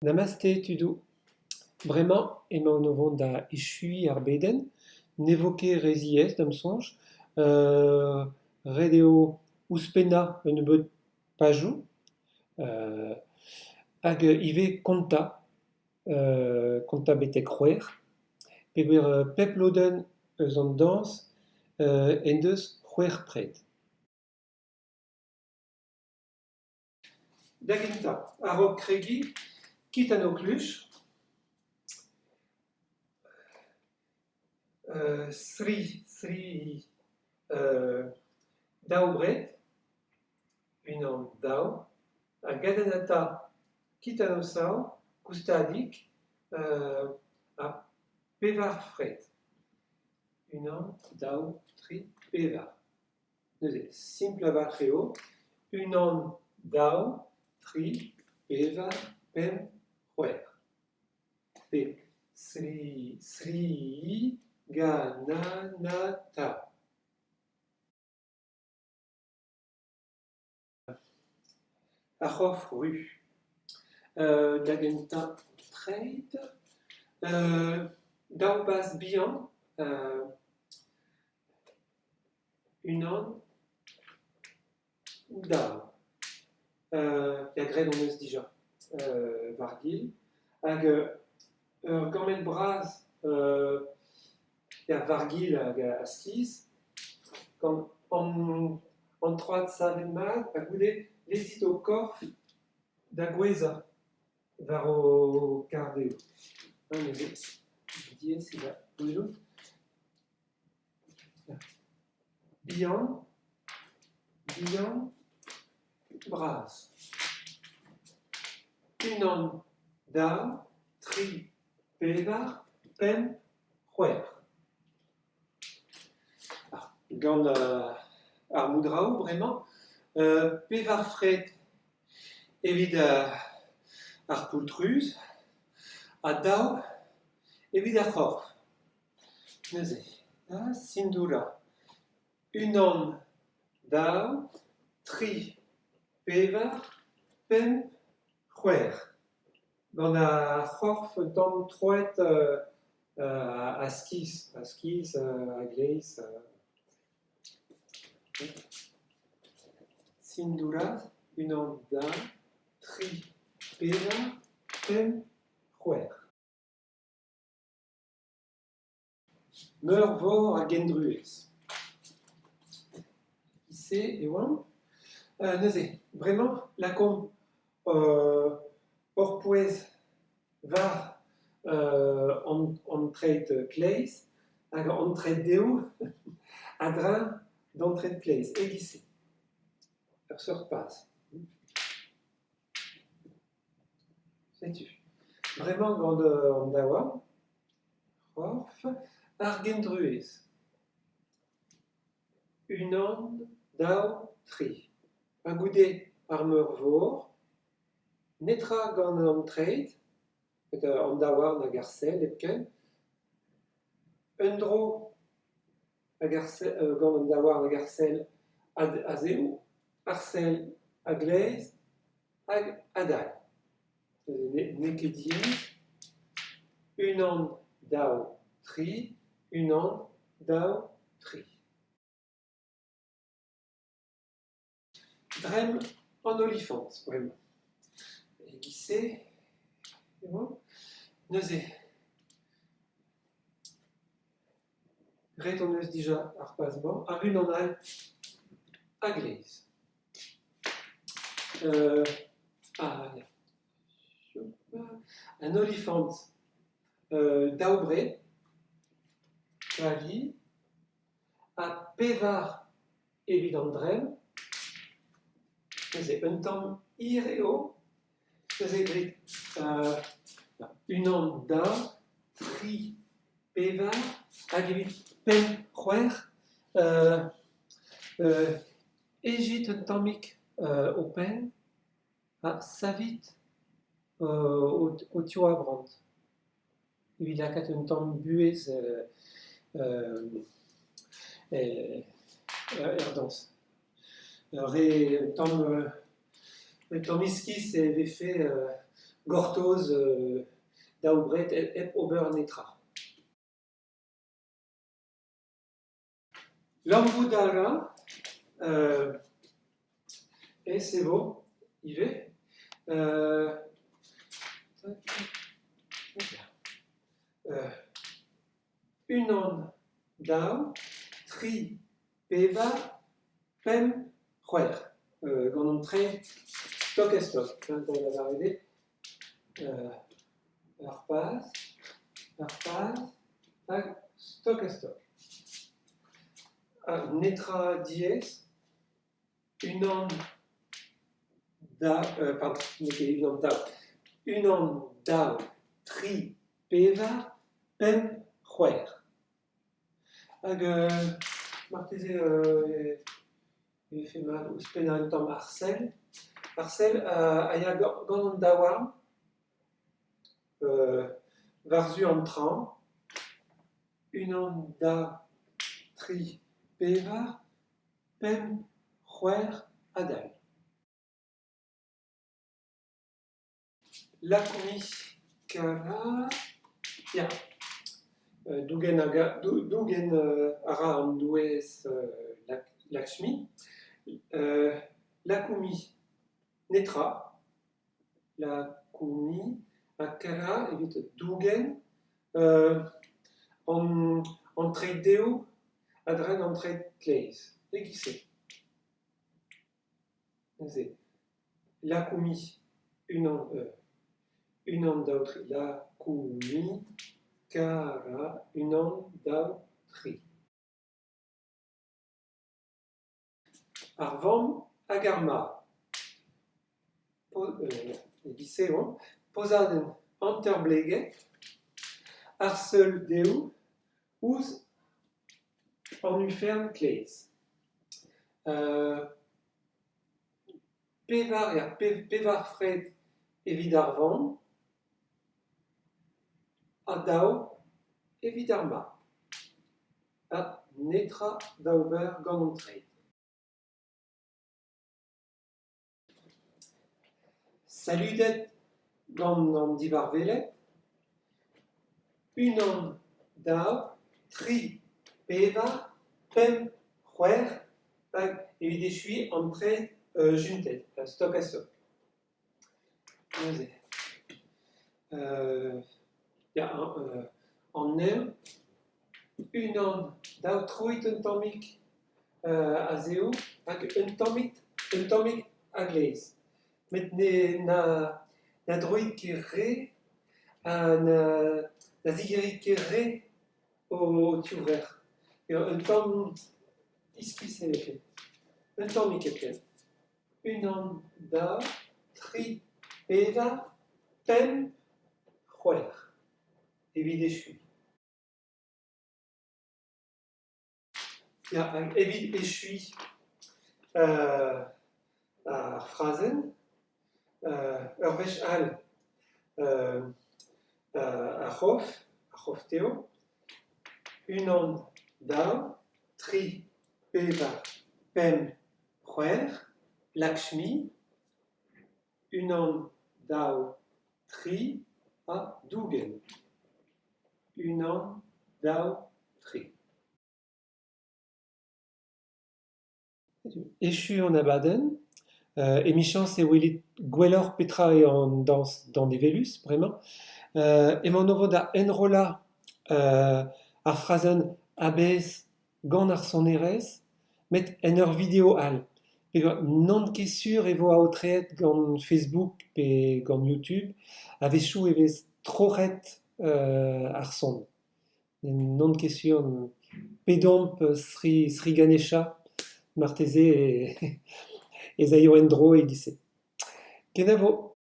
Namaste tudoù. Bremañ emaon o vont da echuiñ ar bedenn. Ne vo ket re ziaes da'm soñj. Ret eo ouzhpennañ un nebeud pajoù hag ivez kontañ, kontañ betek c'hwec'h peogwir pep lodenn eus an dañs en deus c'hwec'h pred. Da gentañ, a-raok kregiñ, kit en ho kluch, sri, sri daou bred, unan, daou, hag adenn-ha-ta, kit en ho sav, goustadik, ha pevar fred. Unan, daou, tri, pevar. Neuze, simpl a-walc'h eo, unan, daou, tri, pevar, pemp, c'hwec'h. Pe sri, sri, ga, na, na, ta. Ar c'horf ruz. Da gentañ treid, daou baz bihan, unan, daou. Ya graet hon eus dija war-gil. Hag ur gammed bras ya war-gil hag a-skizh gant an an troad savet mat ha goude lezit ho korf da gouezhañ war ho kar dezho. Neuze diaes eo da welout. Bihan, bihan, bras. Unan, daou, tri, pevar, pemp, c'hwec'h. Gant ar moudraoù bremañ, pevar fred evit ar poull-druz ha daou evit ar c'horf. Neuze, Sindoula, unan, daou, tri, pevar, pemp, c'hwec'h. Gant ar c'horf un tamm troet a-skizh, a-skizh, a-gleiz. Sindoula, unan, daou, tri, pevar, pemp, c'hwec'h. Meurvor a gendruez. Se e oamp. Neuze, bremañ lakaomp hor pouez war hon treid kleiz hag hon treid dehoù a-dreñv d'hon treid kleiz, e-giz-se. Ur seurt paz. Setu. Bremañ gant an daouarn, c'horf, ar gendruez. Unan, daou, tri. Ha goude ar meurvor, netra gant an treid, an daouarn hag ar sell hepken. Un dro hag ar gant an daouarn hag ar sell a-zehou, ar sell a-gleiz hag a-dal. N'eo ket diaes. Unan, daou, tri, unan, daou, tri. Dremm an olifant bremañ. E-giz-se emañ. Neuze, graet hon eus dija ar paz-mañ hag unan all a-gleiz. Ah ya. An olifant daou bred, klavier ha pevar evit an dremm. Neuze un tamm hir eo. Neuze grit unan, daou, tri, pevar hag evit pemp, c'hwec'h ejit un tammig ho penn ha savit ho tivabran evit lakaat un tamm buhez er dañs. Re un tamm un tamm iskis e vefe Gortoz daou bred hep ober netra. Lammout a ra aes e vo ivez unan, daou, tri, pevar, pemp, c'hwec'h. Gant an treid stok-ha-stok, da lavaret eo ur paz, ur paz hag stok-ha-stok. Ha netra diaes, unan, daou, pardon, n'eo ket unan, daou, unan, daou, tri, pevar, pemp, c'hwec'h. Hag marteze e vefe mat ouzhpennañ un tamm ar sell. Ar sell a ya gant an daouarn war-zu an traoñ. Unan, daou, tri, pevar, pemp, c'hwec'h ha dal. Lakumi kara ya dougen a dougen a ra an doueez Lakshmi. Lakumi netra. Lakumi ha kara evit dougen an treid dehou a-dreñv an treid kleiz. E-giz-se. Neuze Lakumi unan unan daou tri Lakumi kara unan daou tri. Ar vamm hag ar mab. E-giz-se e oant. Pozadenn hanter-bleget, ar seul dehou ouzh an ufern kleiz. Pevar ya, pevar fred evit ar vamm ha daou evit ar mab. Ha netra da ober gant an treid. Saludet gant an divarveled. Unan, daou, tri, pevar, pemp, c'hwec'h hag evit echuiñ an treid juntet, stok-ha-stok. Neuze ya an neñv, unan, daou, troit un tammig a-zehou hag un tammig un tammig a-gleiz. Met ne na na droit ket re ha na na zigerit ket re ho tivrec'h. Un tamm iskis e vefe. Un tammig hepken. Unan, daou, tri, pevar, pemp, c'hwec'h. Evit echuiñ. Ya, hag evit echuiñ ar frazenn, ur wech all ar c'hof, ar c'hof-tev, unan, daou, tri, pevar, pemp, c'hwec'h, Lakshmi, unan, daou, tri ha dougen. Unan, daou, tri. Echu an abadenn. Emichañs e welit gwelloc'h petra eo an dañs danevellus bremañ. Emaon o vont da enrollañ ar frazenn a-bezh gant ar sonerezh met en ur video all. Peogwir n'on ket sur e vo aotreet gant Facebook pe gant YouTube. A-wechoù e vez troc'het ar son. N'on ket sur. Pedomp Sri Sri Ganesha marteze ez aio en-dro e-giz-se. Kenavo.